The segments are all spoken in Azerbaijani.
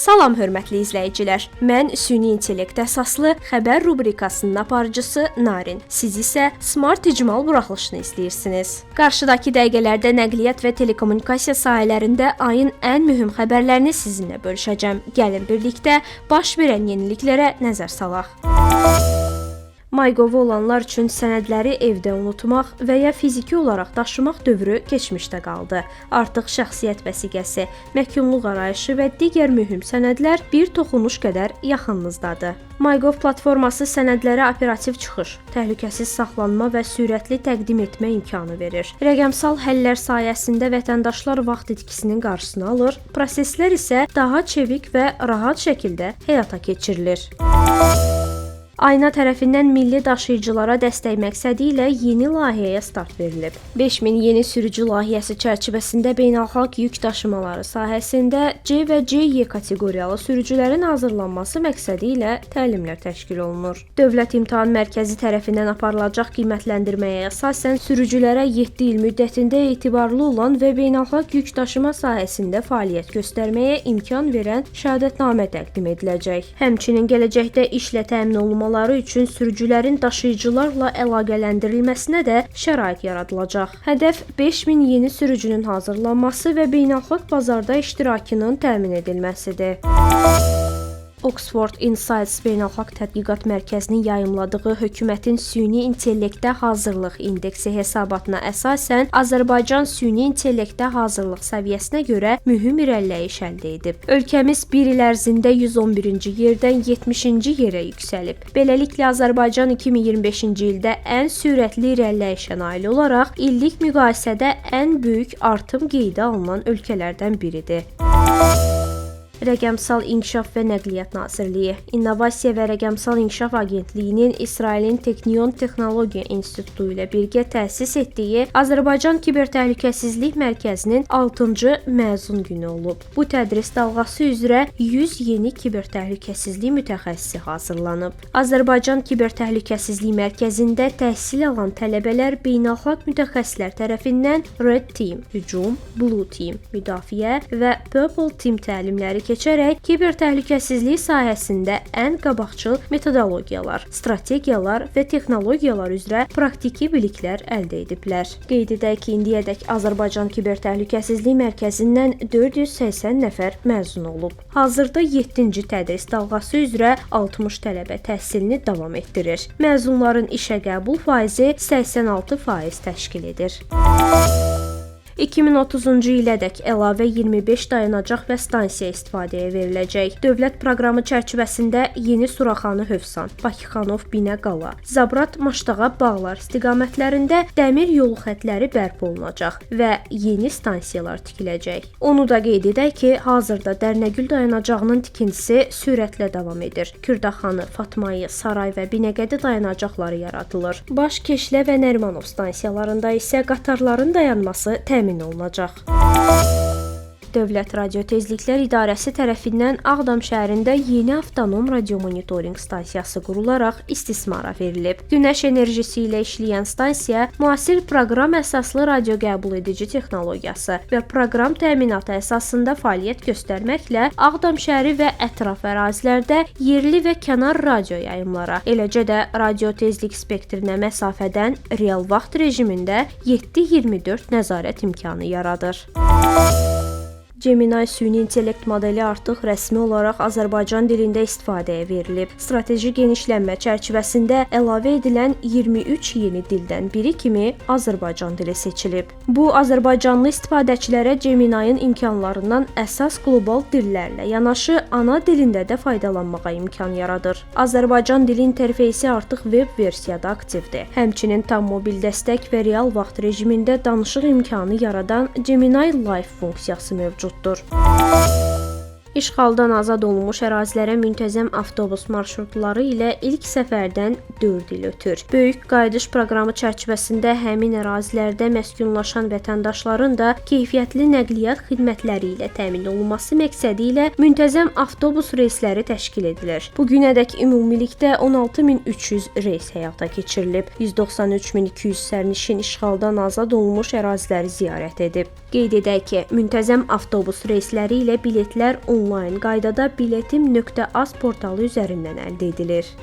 Salam hörmətli izləyicilər. Mən süni intellekt əsaslı xəbər rubrikasının aparıcısı Narin. Siz isə Smart İcmal buraxılışını izləyirsiniz. Qarşıdakı dəqiqələrdə nəqliyyat və telekommunikasiya sahələrində ayın ən mühüm xəbərlərini sizinlə bölüşəcəm. Gəlin birlikdə baş verən yeniliklərə nəzər salaq. MyGov olanlar üçün sənədləri evdə unutmaq və ya fiziki olaraq daşımaq dövrü keçmişdə qaldı. Artıq şəxsiyyət vəsiqəsi, məhkumluq arayışı və digər mühüm sənədlər bir toxunuş qədər yaxınınızdadır. MyGov platforması sənədlərə operativ çıxış, təhlükəsiz saxlanma və sürətli təqdim etmə imkanı verir. Rəqəmsal həllər sayəsində vətəndaşlar vaxt itkisinin qarşısını alır, proseslər isə daha çevik və rahat şəkildə həyata keçirilir. Ayna tərəfindən milli daşıyıcılara dəstək məqsədi ilə yeni layihəyə start verilib. 5000 yeni sürücü layihəsi çərçivəsində beynəlxalq yük daşımaları sahəsində C və CY kateqoriyalı sürücülərin hazırlanması məqsədi ilə təlimlər təşkil olunur. Dövlət İmtahan Mərkəzi tərəfindən aparılacaq qiymətləndirməyə əsasən sürücülərə 7 il müddətində etibarlı olan və beynəlxalq yük daşıma sahəsində fəaliyyət göstərməyə imkan verən şəhadətnamə təqdim ediləcək. Həmçinin gələcəkdə işlə təmin olunmaları üçün sürücülərin daşıyıcılarla əlaqələndirilməsinə də şərait yaradılacaq. Hədəf 5000 yeni sürücünün hazırlanması və beynəlxalq bazarda iştirakının təmin edilməsidir. Oxford Insights Beynəlxalq Tədqiqat Mərkəzinin yayımladığı Hökumətin Süni İntellektə Hazırlıq İndeksi hesabatına əsasən Azərbaycan süni intellektə hazırlıq səviyyəsinə görə mühüm irəliləyiş əldə edib. Ölkəmiz bir il ərzində 111-ci yerdən 70-ci yerə yüksəlib. Beləliklə Azərbaycan 2025-ci ildə ən sürətli irəliləyişə nail olaraq illik müqayisədə ən böyük artım qeydə alınan ölkələrdən biridir. Rəqəmsal İnkişaf və Nəqliyyat Nazirliyi, İnnovasiya və Rəqəmsal İnkişaf Agentliyinin İsrailin Teknion Texnologiya İnstitutu ilə birgə təsis etdiyi Azərbaycan Kibertəhlükəsizlik Mərkəzinin 6-cı məzun günü olub. Bu tədris dalğası üzrə 100 yeni kibertəhlükəsizlik mütəxəssisi hazırlanıb. Azərbaycan Kibertəhlükəsizlik Mərkəzində təhsil alan tələbələr beynəlxalq mütəxəssislər tərəfindən Red Team, hücum, Blue Team, müdafiə və Purple Team təlimləri keçərək kibertəhlükəsizlik sahəsində ən qabaqcıl metodologiyalar, strategiyalar və texnologiyalar üzrə praktiki biliklər əldə ediblər. Qeyd edək ki, indiyədək Azərbaycan Kibertəhlükəsizlik Mərkəzindən 480 nəfər məzun olub. Hazırda 7-ci tədris dalğası üzrə 60 tələbə təhsilini davam etdirir. Məzunların işə qəbul faizi 86% təşkil edir. 2030-cu ilədək əlavə 25 dayanacaq və stansiya istifadəyə veriləcək. Dövlət proqramı çərçivəsində Yeni Suraxanı Hövsan, Bakıxanov Binəqala, Zabrat Maştağa Bağlar istiqamətlərində dəmir yolu xətləri bərpa olunacaq və yeni stansiyalar tikiləcək. Onu da qeyd edək ki, hazırda Dərnəgül dayanacağının tikintisi sürətlə davam edir. Kürdaxanı, Fatmayı, Saray və Binəqədi dayanacaqları yaradılır. Baş Keşlə və Nərimanov stansiyalarında isə qatarların dayanması təmin olunacaq. Dövlət Radiotezliklər İdarəsi tərəfindən Ağdam şəhərində yeni avtonom radiomonitorinq stansiyası qurularaq istismara verilib. Günəş enerjisi ilə işləyən stansiya müasir proqram əsaslı radioqəbul edici texnologiyası və proqram təminatı əsasında fəaliyyət göstərməklə Ağdam şəhəri və ətraf ərazilərdə yerli və kənar radio yayımlara, eləcə də radiotezlik spektrinə məsafədən real vaxt rejimində 7/24 nəzarət imkanı yaradır. Gemini süni intellekt modeli artıq rəsmi olaraq Azərbaycan dilində istifadəyə verilib. Strateji genişlənmə çərçivəsində əlavə edilən 23 yeni dildən biri kimi Azərbaycan dili seçilib. Bu, azərbaycanlı istifadəçilərə Gemini-nin imkanlarından əsas qlobal dillərlə yanaşı ana dilində də faydalanmağa imkan yaradır. Azərbaycan dili interfeysi artıq web versiyada aktivdir. Həmçinin tam mobil dəstək və real vaxt rejimində danışıq imkanı yaradan Gemini Live funksiyası mövcuddur. İşğaldan azad olunmuş ərazilərə müntəzəm avtobus marşrutları ilə ilk səfərdən 4 il ötür. Böyük Qayıdış proqramı çərçivəsində həmin ərazilərdə məskunlaşan vətəndaşların da keyfiyyətli nəqliyyat xidmətləri ilə təmin olunması məqsədi ilə müntəzəm avtobus reysləri təşkil edilir. Bu günədək ümumilikdə 16300 reys həyata keçirilib. 193200 sərnişin işğaldan azad olunmuş əraziləri ziyarət edib. Qeyd edək ki, müntəzəm avtobus reysləri ilə biletlər onlayn onlayn qaydada biletim.az portalı üzərindən əldə edilir.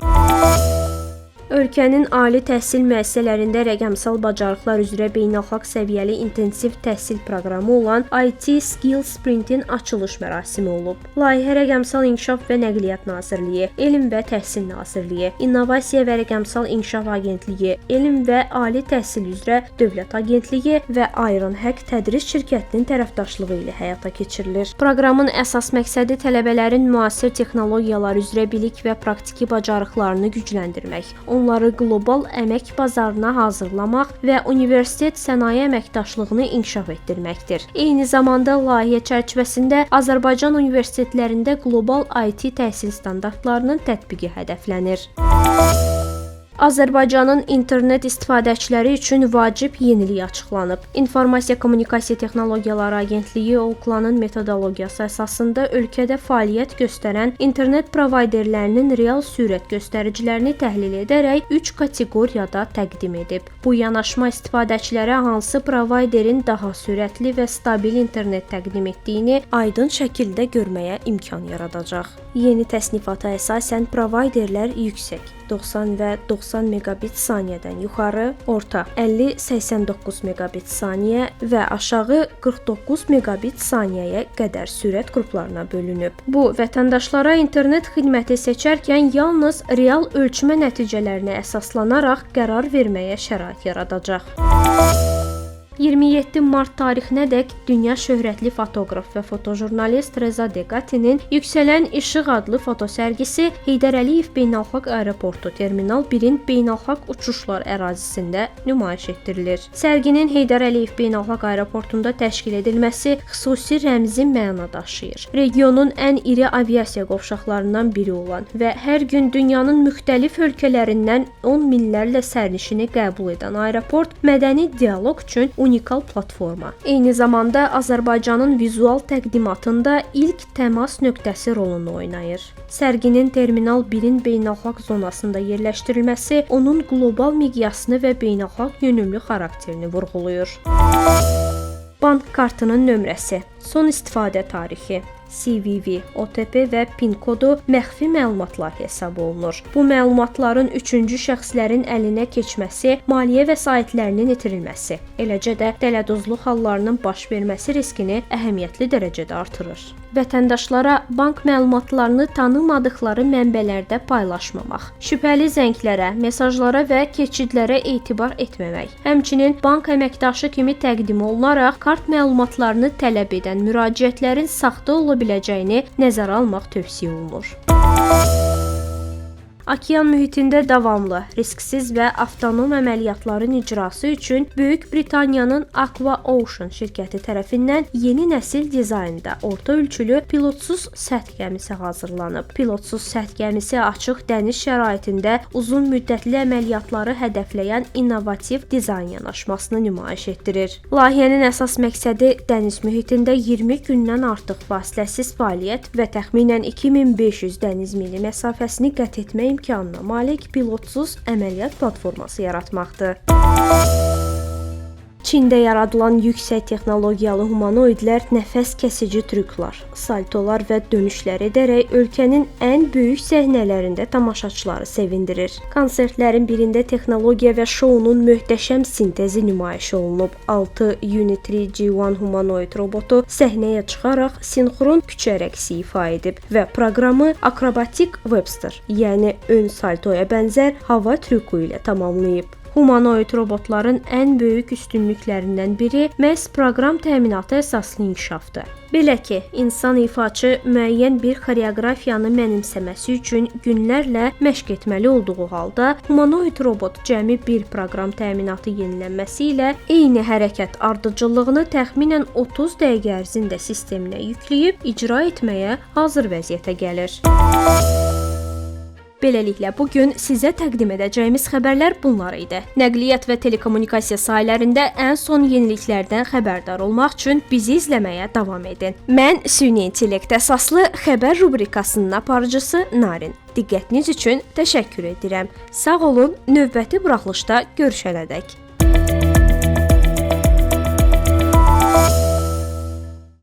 Ölkənin ali təhsil müəssisələrində rəqəmsal bacarıqlar üzrə beynəlxalq səviyyəli intensiv təhsil proqramı olan IT Skill Sprint-in açılış mərasimi olub. Layihə Rəqəmsal İnkişaf və Nəqliyyat Nazirliyi, Elm və Təhsil Nazirliyi, İnnovasiya və Rəqəmsal İnkişaf Agentliyi, Elm və Ali Təhsil üzrə Dövlət Agentliyi və Ironhack tədris şirkətinin tərəfdaşlığı ilə həyata keçirilir. Proqramın əsas məqsədi tələbələrin müasir texnologiyalar üzrə bilik və praktiki bacarıqlarını gücləndirmək, onları qlobal əmək bazarına hazırlamaq və universitet sənaye əməkdaşlığını inkişaf etdirməkdir. Eyni zamanda layihə çərçivəsində Azərbaycan universitetlərində qlobal IT təhsil standartlarının tətbiqi hədəflənir. Azərbaycanın internet istifadəçiləri üçün vacib yenilik açıqlanıb. İnformasiya Kommunikasiya Texnologiyaları Agentliyi Ooklanın metodologiyası əsasında ölkədə fəaliyyət göstərən internet provayderlərinin real sürət göstəricilərini təhlil edərək 3 kateqoriyada təqdim edib. Bu yanaşma istifadəçilərə hansı provayderin daha sürətli və stabil internet təqdim etdiyini aydın şəkildə görməyə imkan yaradacaq. Yeni təsnifata əsasən provayderlər yüksək 90 və 90 megabit saniyədən yuxarı, orta 50-89 megabit saniyə və aşağı 49 megabit saniyəyə qədər sürət qruplarına bölünüb. Bu, vətəndaşlara internet xidməti seçərkən yalnız real ölçmə nəticələrinə əsaslanaraq qərar verməyə şərait yaradacaq. 27 mart tarixinədək dünya şöhrətli fotoqraf və fotojurnalist Reza Deqatinin Yüksələn İşıq adlı fotosərgisi Heydər Əliyev Beynəlxalq Aeroportu Terminal 1-in beynəlxalq uçuşlar ərazisində nümayiş etdirilir. Sərginin Heydər Əliyev Beynəlxalq Aeroportunda təşkil edilməsi xüsusi rəmzi məna daşıyır. Regionun ən iri aviasiya qovşaqlarından biri olan və hər gün dünyanın müxtəlif ölkələrindən 10 minlərlə sərnişini qəbul edən aeroport mədəni dialoq üçün unikal platforma. Eyni zamanda Azərbaycanın vizual təqdimatında ilk təmas nöqtəsi rolunu oynayır. Sərginin Terminal 1-in beynəlxalq zonasında yerləşdirilməsi onun qlobal miqyasını və beynəlxalq yönümlü xarakterini vurğulayır. Bank kartının nömrəsi, son istifadə tarixi, CVV, OTP və PIN kodu məxfi məlumatlar hesab olunur. Bu məlumatların üçüncü şəxslərin əlinə keçməsi, maliyyə vəsaitlərinin itirilməsi, eləcə də dələduzluq hallarının baş verməsi riskini əhəmiyyətli dərəcədə artırır. Vətəndaşlara bank məlumatlarını tanımadıqları mənbələrdə paylaşmamaq, şübhəli zənglərə, mesajlara və keçidlərə etibar etməmək, həmçinin bank əməkdaşı kimi təqdim olunaraq kart məlumatlarını tələb edən müraciətlərin saxta ola biləcəyini nəzərə almaq tövsiyə olunur. Okean mühitində davamlı, risksiz və avtonom əməliyyatların icrası üçün Böyük Britaniyanın Aqua Ocean şirkəti tərəfindən yeni nəsil dizaynda orta ölçülü pilotsuz səth gəmisi hazırlanıb. Pilotsuz səth gəmisi açıq dəniz şəraitində uzun müddətli əməliyyatları hədəfləyən innovativ dizayn yanaşmasını nümayiş etdirir. Layihənin əsas məqsədi dəniz mühitində 20 gündən artıq fasiləsiz fəaliyyət və təxminən 2500 dəniz mili məsafəsini qət etmək imkanına malik pilotsuz əməliyyat platforması yaratmaqdır. Çində yaradılan yüksək texnologiyalı humanoidlər nəfəs kəsici trüklar, saltolar və dönüşlər edərək ölkənin ən böyük səhnələrində tamaşaçıları sevindirir. Konsertlərin birində texnologiya və şounun möhtəşəm sintezi nümayiş olunub. 6 Unitree G1 humanoid robotu səhnəyə çıxaraq sinxron küçə rəqsi ifa edib və proqramı akrobatik Webster, yəni ön saltoya bənzər hava trüku ilə tamamlayıb. Humanoid robotların ən böyük üstünlüklərindən biri məhz proqram təminatı əsaslı inkişafdır. Belə ki, insan ifaçı müəyyən bir xoreoqrafiyanı mənimsəməsi üçün günlərlə məşq etməli olduğu halda, humanoid robot cəmi bir proqram təminatı yenilənməsi ilə eyni hərəkət ardıcıllığını təxminən 30 dəqiqə ərzində sisteminə yükləyib icra etməyə hazır vəziyyətə gəlir. Beləliklə, bu gün sizə təqdim edəcəyimiz xəbərlər bunlar idi. Nəqliyyat və telekommunikasiya sahələrində ən son yeniliklərdən xəbərdar olmaq üçün bizi izləməyə davam edin. Mən süni intellekt əsaslı xəbər rubrikasının aparıcısı Narin. Diqqətiniz üçün təşəkkür edirəm. Sağ olun, növbəti buraxılışda görüşənədək.